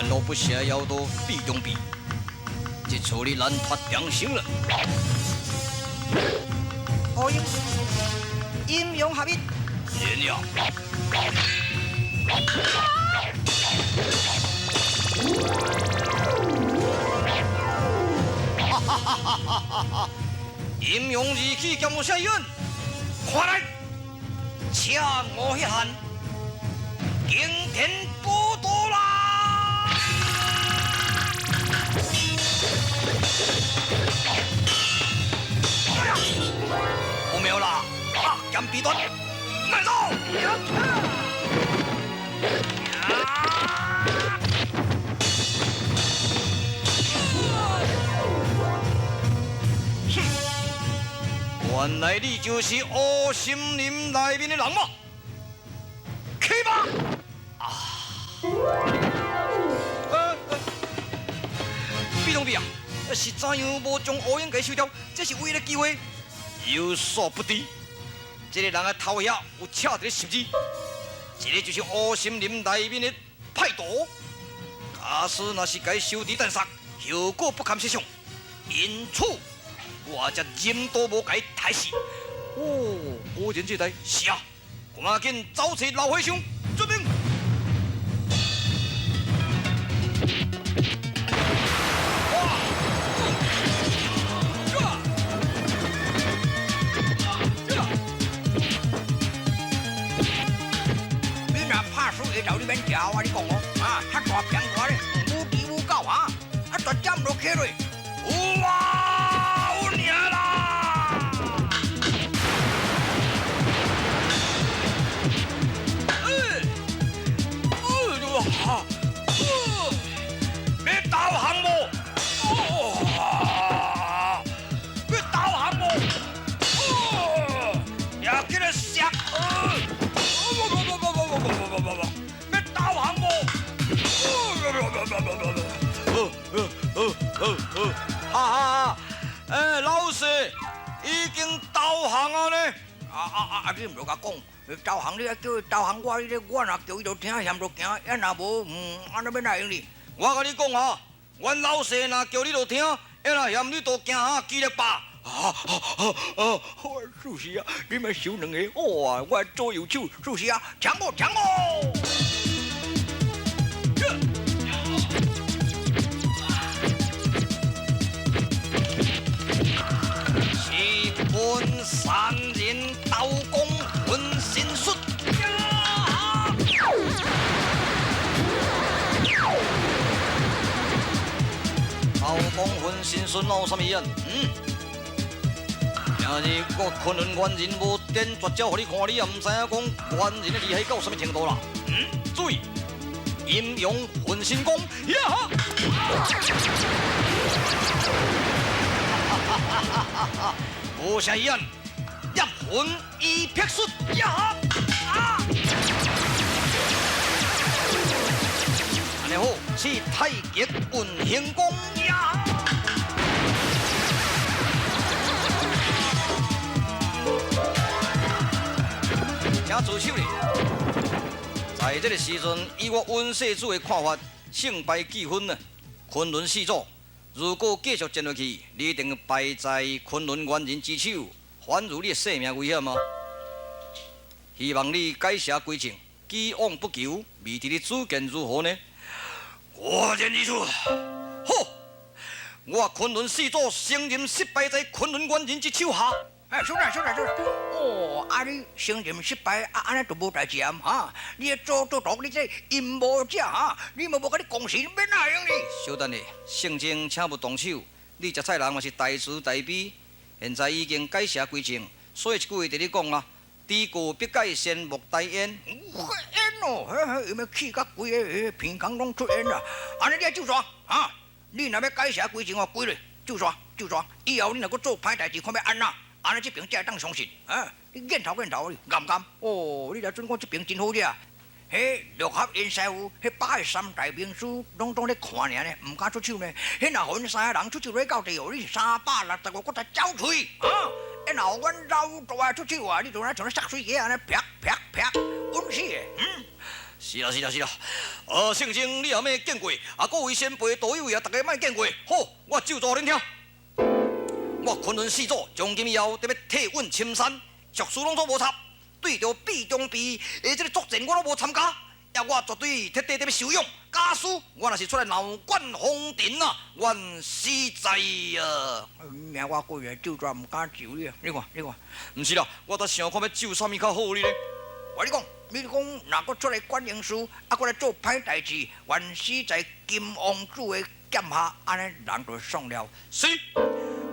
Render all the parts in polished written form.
路不舍妖刀臂中臂，这次你难脱长生了。乌鹰，阴阳合一。人呀！哈哈哈哈哈哈！阴阳二气兼无啥用，看来，请我一喊，惊天宝刀啦！不妙啦！啊，剑笔断，慢走！哼，原来你就是乌森林内面的人吗？去吧！啊！毕东毕啊，是怎样无将乌鹰给收掉？这是唯一的机会。有所不知，这个人的头遐有写一个十字，这个就是乌森林内面的派徒。假使若是共收伫弹杀，后果不堪设想。因此，我才忍都无共杀死。哦，果然这代是啊，赶紧走找老和尚，遵命。你若拍输会就你免食我你讲哦，啊，较大平大咧，母猪母狗啊，啊，绝占落起落。有啊，有赢啦！哎，哎呦哈，你投降无？哦，你投降无？哦，也叫你摔！哦，不不不不不不不不不，你投降无？哦，哦哦哦，哈哈！哎，老师已经投降啊呢！啊啊啊啊！你毋著共讲，投降你爱叫伊投降我，你我若叫伊就听，嫌就行，啊若无，按呢欲哪会用哩？我共你讲啊，阮老师若叫你就听，啊若嫌你就行啊，记得吧？啊啊啊！事实啊，你们收两个，哇！我左右手，事实啊，抢我抢我！七本三人刀功分身术。刀功分身术有啥物样？嗯？今日我昆仑原人无点绝招，予你看，你也毋知影讲原人的厉害到啥物程度啦。嗯，注意，阴阳分身功，呀哈！哈哈哈哈！无啥样，业魂一劈术，呀哈！啊！按呢好，是太极运行功，呀！请住手咧！在这个时阵，以我温世主的看法，胜败既分啊，昆仑四祖如果继续战落去，你一定败在昆仑原人之手，反而你的性命危险吗？希望你改邪归正，既往不咎，未知你主见如何呢？果然如此。好，我昆仑四祖承认失败在昆仑原人之手下。哎，兄弟，兄弟，兄弟，哦，啊，你承认失败，啊，按呢就无代志啊，哈！你做做毒，你这阴谋者哈，你嘛无共你共事，欲哪会用哩？稍等下，圣经请勿动手。你食菜人嘛是大慈大悲，现在已经改邪归正，所以一句话伫你讲啊，知过必改，先莫大焉。烟哦，嘿嘿，有没气甲规个鼻孔拢出烟啦？按呢你爱就煞哈？你若欲改邪归正哦，归咧就煞就煞，以后你若阁做歹代志，看欲按怎？按呢这边才会当相信，啊！你认头认头，甘不甘？哦，你来准讲这边真好食。彼六合烟师傅，彼百三大名师，拢总咧看尔呢，毋敢出手呢。彼若予阮三个人出手咧到地哦，你是365个才走喙啊！彼若予阮老大出手啊，你就若像咧摔水鸡按呢，啪啪啪，稳死的。嗯，是啦是啦是啦，聖僧，你也欲見過，啊，各位先輩道友也逐家莫見過。好，我咒詛恁聽。我崑崙四祖從今以後得欲退隱深山，俗事攏總無插，對著臂中臂的這个作戰我攏無參加，抑我絕對徹底得欲修養。假使我若是出來鬧管風塵啊，願死在啊！命我過來咒煞毋敢咒你啊！你看，你看，毋是啦，我拄想看欲咒啥物較好哩咧。我你講，你講若閣出來管閒事，啊，閣來做歹代誌，願死在金王子的劍下，按呢人就爽了。是，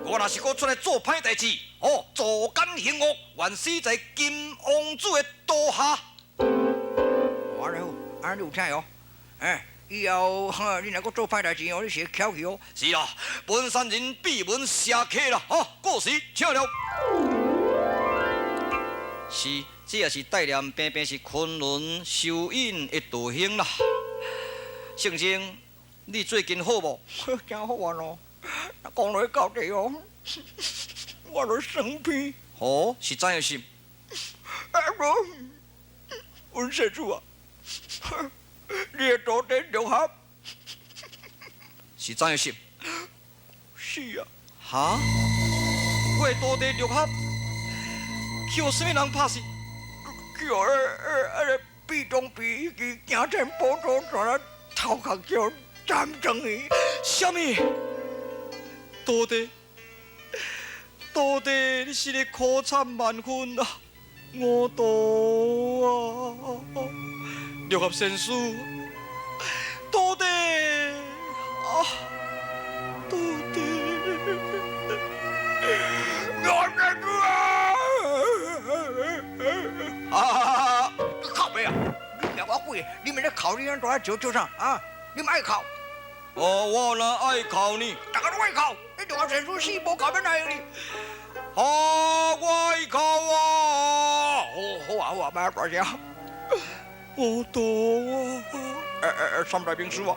我若是閣出來做歹代誌，哦，助奸行惡，願死在金王子的刀下。按呢好，按呢你有聽哦？欸，以後你若閣做歹代誌哦，你是會翹去哦。是啦，本山人閉門謝客啦，哈，過時請了。是，這也是帶念平平是崑崙修隱的道行啦。聖僧，你最近好無？真好啊咯，講落到底哦，我都生病。哦，是怎樣是？啊無，阮世主啊，你的徒弟六合是怎樣是？是啊。哈？我的徒弟六合去予啥物人拍死？去予彼个臂中臂彼支惊天宝刀旋仔頭殼叫斬斷去。啥物？徒弟，徒弟，你是咧苦慘萬分啊！我徒啊，六合仙師，徒弟啊，徒弟，我的啊！你哭咩啊？你命我鬼？你免咧哭，你按怎笑笑啥啊？你莫愛哭。哦，我哪愛哭呢？逐家攏愛哭，你六合仙師死無哭欲哪會用呢？啊，我愛哭啊！好，好啊，好啊，莫大聲。我徒啊！欸欸欸，三大名師啊！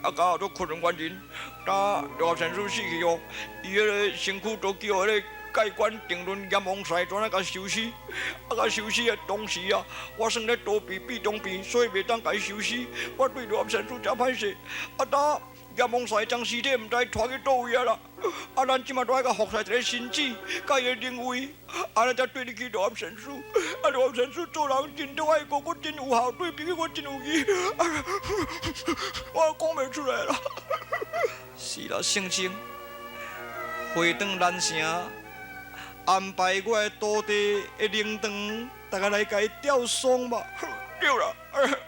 啊，甲做崑崙原人，當六合仙師死去哦，伊彼个身軀都叫彼个蓋棺定論閻王師怎啊共收屍？啊，共收屍的當時啊，我算咧逃避臂中病，所以袂當共伊收屍。我對六合仙師誠歹勢。啊，當閻王師將屍體毋知拖去佗位啊啦。啊，咱這馬都愛共服侍一个神子，佮伊的靈位，按呢才對得起六合仙師。啊，六合仙師做人真足愛國，閣真有孝，對朋友閣真有義。啊，我講袂出來啦。是啦，聖僧，回轉南城，安排我的徒弟的靈堂，逐家來共伊吊喪吧。對啦，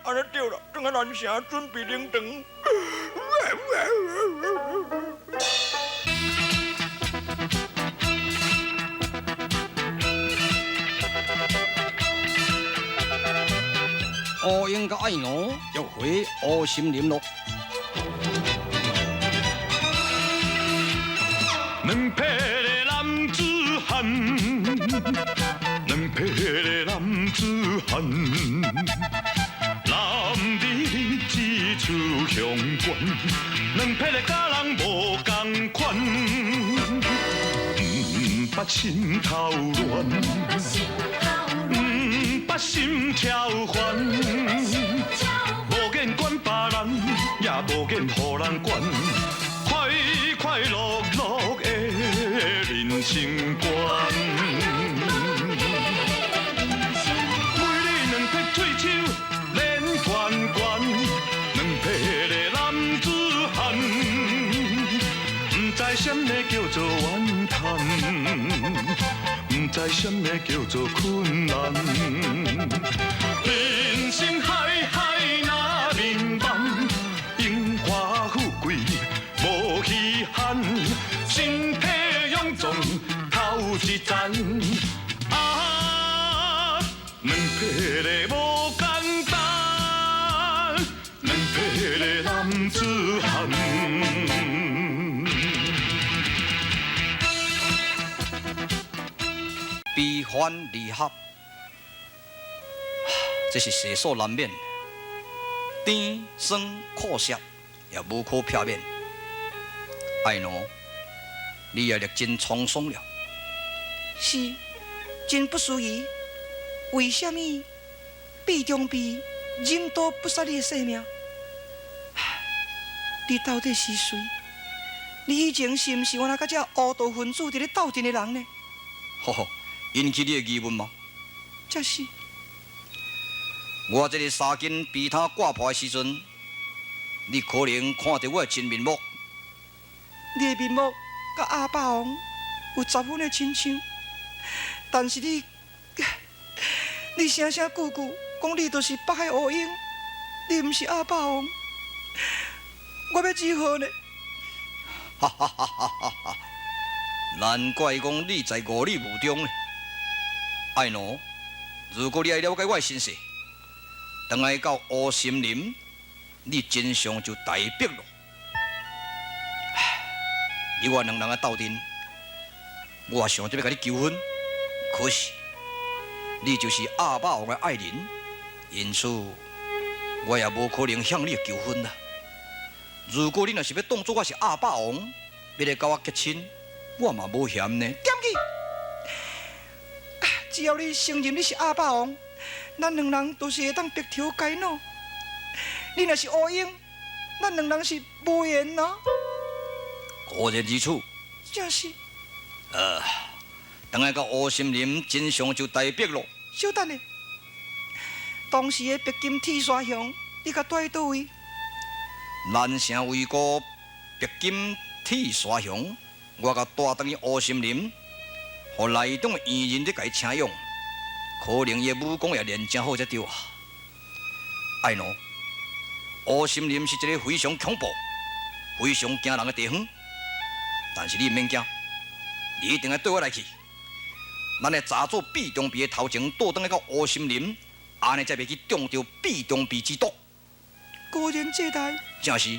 按呢對啦，轉去南城準備靈堂。烏英佮愛奴約會烏心林咯。兩撇的男子漢，兩撇的男子漢，男兒志出鄉關，兩撇的佮人無仝款，毋捌心頭亂，毋捌心超煩，無願管別人，也無願予人管，快快樂樂的人生觀。每日兩撇喙鬚練懸懸，兩撇的男子漢，毋知啥物叫做怨嘆，毋知啥物叫做困難。人生海海若眠夢，榮華富貴無稀罕，身體勇壯頭一層。啊，兩撇的無簡單，兩撇的男子漢。悲歡離合，這是世所難免。甜酸苦澀也無可避免。愛奴，你也歷盡滄桑了。是，真不思議。為啥物臂中臂忍刀不殺你的性命。你到底是誰？你以前是毋是原來佮這烏道分子佇咧鬥陣的人呢？呵呵，引起你的疑問嗎？這是。我這个衫巾被他割破的時陣，你可能看著我的真面目。你的面目佮鴨霸王有十分的親像，但是你，你聲聲句句講你就是北海烏鷹，你毋是鴨霸王，我欲如何呢？哈哈哈哈哈！難怪講你在五里霧中呢。愛奴，如果你愛了解我的身世，轉來到烏森林，你真相就大白了。你我兩人仔鬥陣，我想著欲共你求婚，可是你就是鴨霸王的愛人，因此我也無可能向你求婚啦。如果你若是欲當作我是鴨霸王，欲來佮我結親，我嘛無嫌呢。點去！只要你承認你是鴨霸王，咱兩人就是會當白頭偕老。你若是烏鷹，咱兩人是無緣啊。果然如此。正是。轉來到烏森林，真相就大白咯。稍等下，當時的白金鐵沙熊，你共帶佗位？南城圍孤白金鐵沙熊，我共帶轉去烏森林，予內中的異人咧共伊請養，可能伊的武功也練誠好才對啊。愛奴，烏森林是一个非常恐怖、非常驚人的地方，但是你毋免驚，你一定愛綴我來去。咱來查做畢中鼻的頭前，倒轉來到烏森林，按呢才袂去中著畢中鼻之毒。果然這代。正是。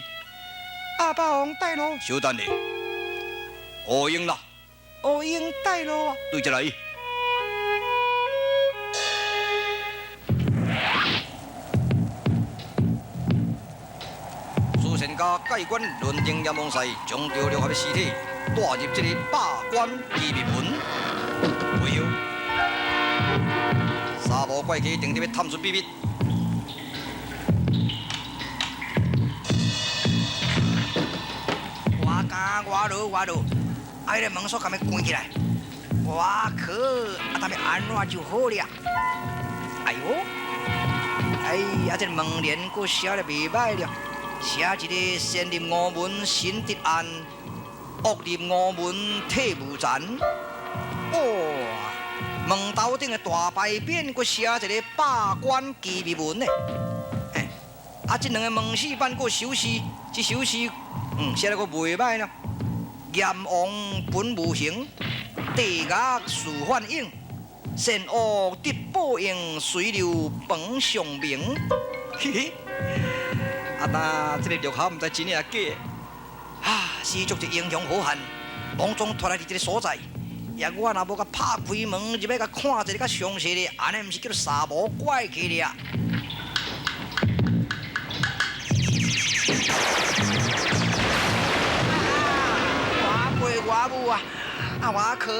鴨霸王帶路。稍等下，烏鷹啦。烏鷹帶路啊。對這來。蘇仙家蓋棺論定閻王婿，將趙六合的屍體帶入這个百官機密門。哎喲，沙無怪雞定定欲探出秘密。我敢，我落，我落，啊！彼个門鎖共伊關起來。我靠！啊，踮欲按怎就好了？哎喲，哎呀，這个門簾閣寫得袂䆀了，寫一个先入吳門心得安，惡入吳門體無殘。哇！門頭頂的大牌匾閣寫一个百官機密文呢。哎，啊，這兩个門四板閣首詩，這首詩寫得閣袂䆀呢。閻王本無形，地獄自幻影。善惡得報應，隨流本上明。嘿嘿，啊，那這个六合毋知真抑假？啊，死足一英雄好漢，攏總脫來佇這个所在。抑我若無共拍開門入來共看一个較詳細咧，按呢毋是叫做沙無怪氣咧啊！我爸我母啊，啊我靠！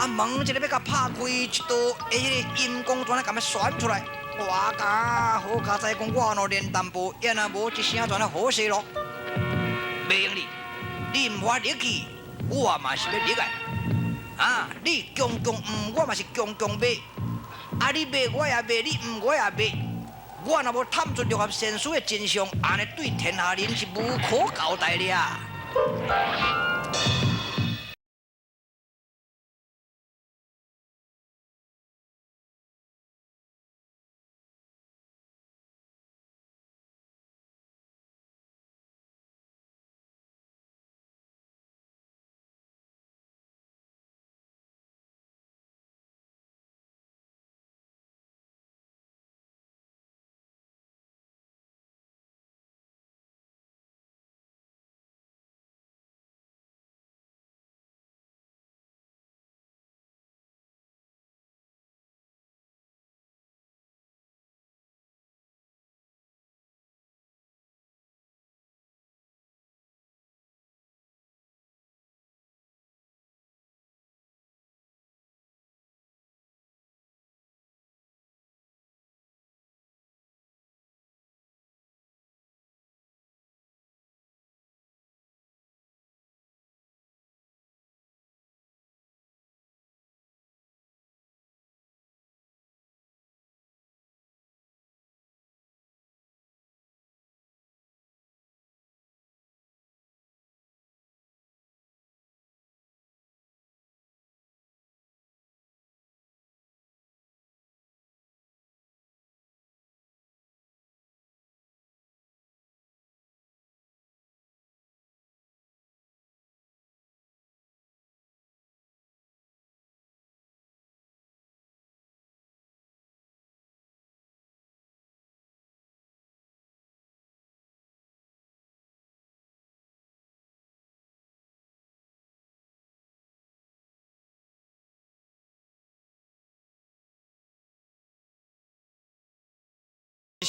啊門這个欲共拍開一道，彼个陰功全共伊旋出來。我佳好佳哉講，我若練淡薄，也若無一聲全好勢咯。袂用你，你毋發力氣，我嘛是欲力來。啊！你強強毋，我嘛是強強袂。啊！你袂我也袂，你毋我也袂。我若無探出六合仙師的真相，按呢對天下人是無可交代了。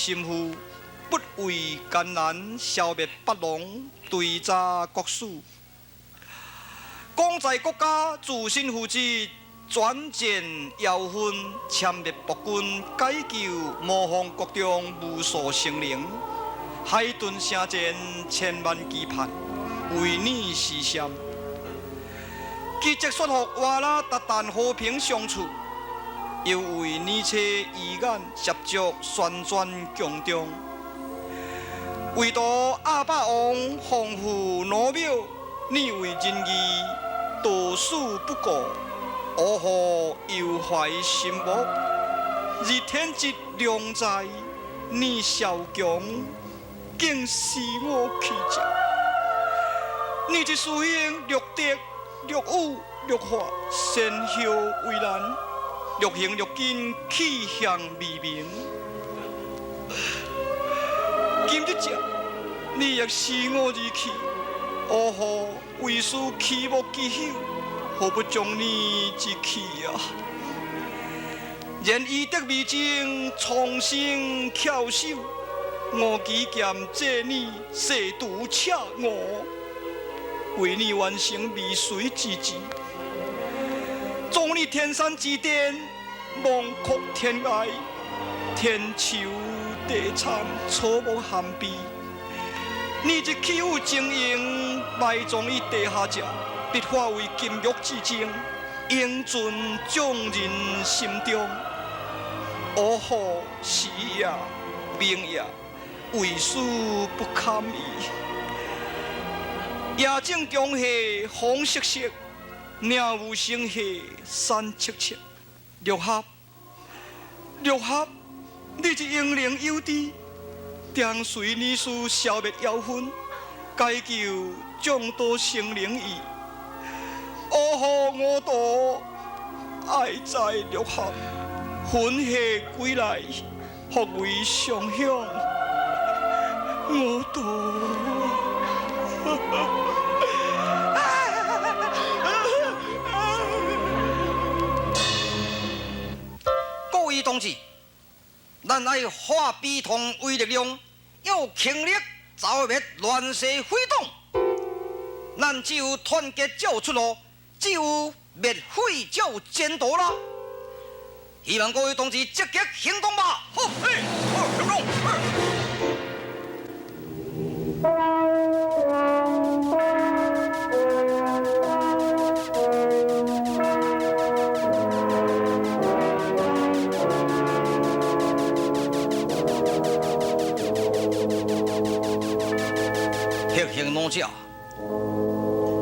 心腹，不畏艰难，消灭北龙，追查国史。广在国家自身负责，转战妖魂，殲灭暴君，解救魔方国中无数生灵。海豚城前千万期盼，为你实现。奇迹说服瓦拉达旦和平相处，又为你车医眼协助旋转宫中，为图阿霸王丰富奴庙，你为仁义道死不顾，呵护忧怀心目，日天之良在，你萧强竟使我气质，你这师兄略德略武略化，先后为难，略行略紧，气象未明。今日这，你亦使我而去，呜呼，为师期望之久，何不将你一去啊？然医德未精，苍生翘首，五旗剑借你誓除赤我，为你完成未遂之志，纵你天山之巅，望阔天涯，天愁地惨，草木含悲。你这器物晶莹，埋葬于地下者，必化为金玉之精，永存众人心中。呜呼，时也，命也，为师不堪矣。夜静中下风瑟瑟，鸟无声下山戚戚。六合，六合，你这英灵有知，定随你师消灭妖魂，解救众多生灵矣。呜呼，我徒爱在六合，魂下归来，福为上享。我徒。各位同志，咱爱化悲痛为力量，用强力剿灭乱世匪党。咱只有团结才有出路，只有灭匪才有前途啦！希望各位同志积极行动吧！好，嘿，好，行动！血行老者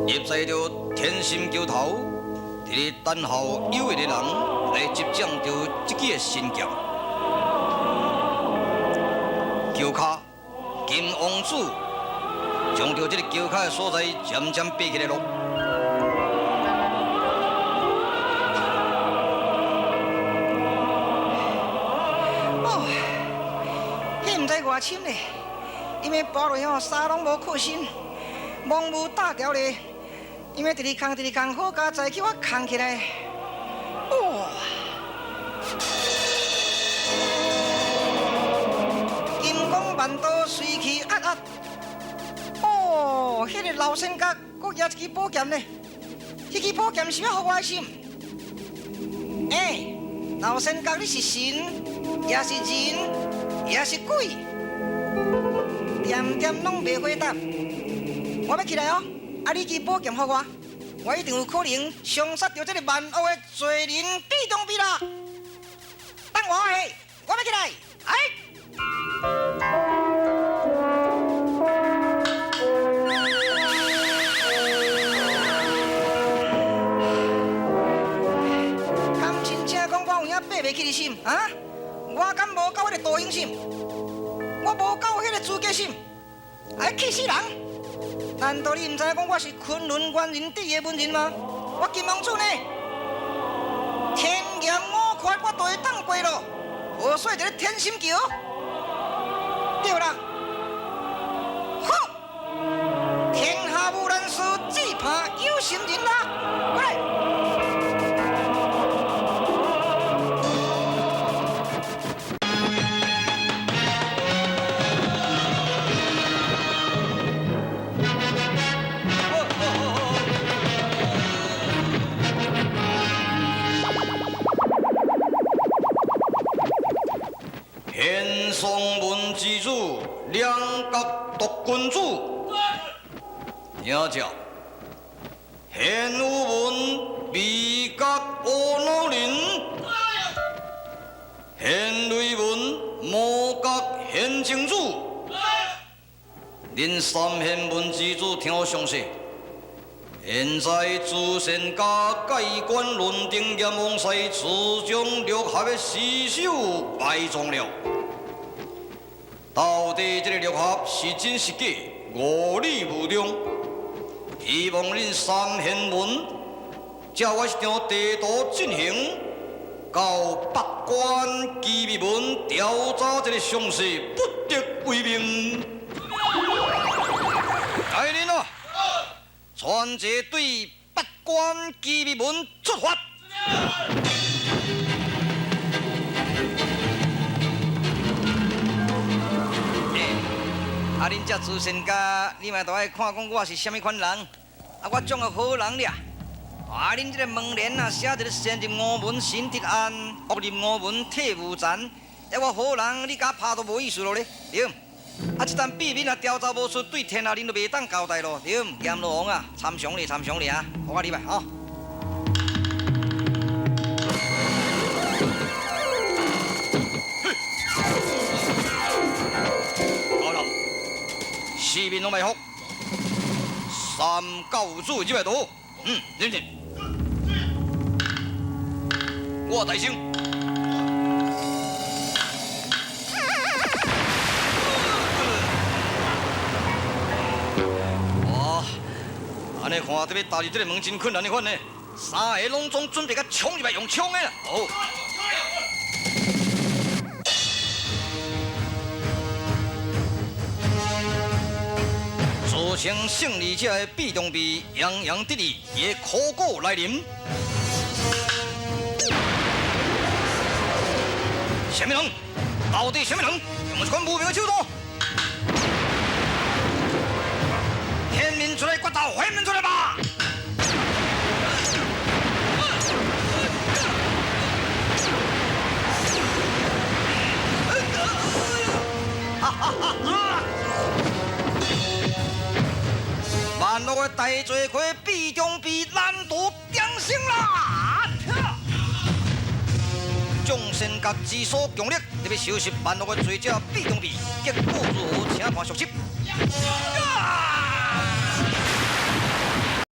入在著天心桥头，伫咧等候有一个人来执掌著这支的神剑。桥跤金王子将著这个桥跤的所在渐渐爬起来咯。哦，彼毋知偌深咧，因为跋落吼衫拢无靠身，网无搭条咧，因为直直空直直空，好佳哉去我空起来。哇！金光万道随气压压。哦，彼个老仙甲阁举一支宝剑咧，彼支宝剑是欲予我的心。欸，老仙甲你是神，也是人，也是鬼，点点拢袂回答。我欲起来哦，啊！你支宝剑予我，我一定有可能伤杀著这个万恶的罪人毕东毕啦。等我下，我欲起来，哎！敢真正讲我有影爬袂起的心啊？我敢无够彼个道行心？我无够彼个资格心？哎，气死人！难道你毋知影讲我是昆仑猿人智的门人吗？我金王子呢？天严五块我都会当过咯，何须伫咧天心桥？对啦，好，天下无难事，只怕有心人啦！过来。門之子兩角獨君子，聽者，玄武門美角烏腦林，玄雷門魔角玄靖子，恁三玄門之子聽我詳細。現在誅仙閣蓋棺論定，閻王師池中六合的屍首埋葬了。到底這个六合是真是假，五里無中。希望恁三玄門照我這張地圖進行，到八關機密門調查這个詳細，不得違命。來人哦！全齊對八關機密門出發。啊！恁這誅仙閣，你嘛都愛看講我是啥物款人？啊，我種个好人俩。啊！恁這个門聯啊，寫一个先入午門神得安，惡入午門退無殘。啊，我好人，你共拍都無意思囉咧，對？啊！這單秘密若調查無出，對天下恁都袂當交代咯，對？閻羅王啊，參詳你，參詳你啊，我入來吼。好了，四面攏埋伏，三教主入來都好，嗯，認真。我大聲。哇！按呢看，這欲踏入這个門真困難的款呢。三个攏總準備共衝入來用槍的啦。好。自稱勝利者的畢中臂洋洋得意，伊的苦果來臨。啥物人？到底啥物人？用這款無名的手段，顯明出來決鬥，顯明出來吧！哈哈哈哈！萬樂的大罪魁畢中臂難度定勝啦！眾仙閣之所強力，特別收拾萬樂的罪者畢中臂，結果如何？請看續集。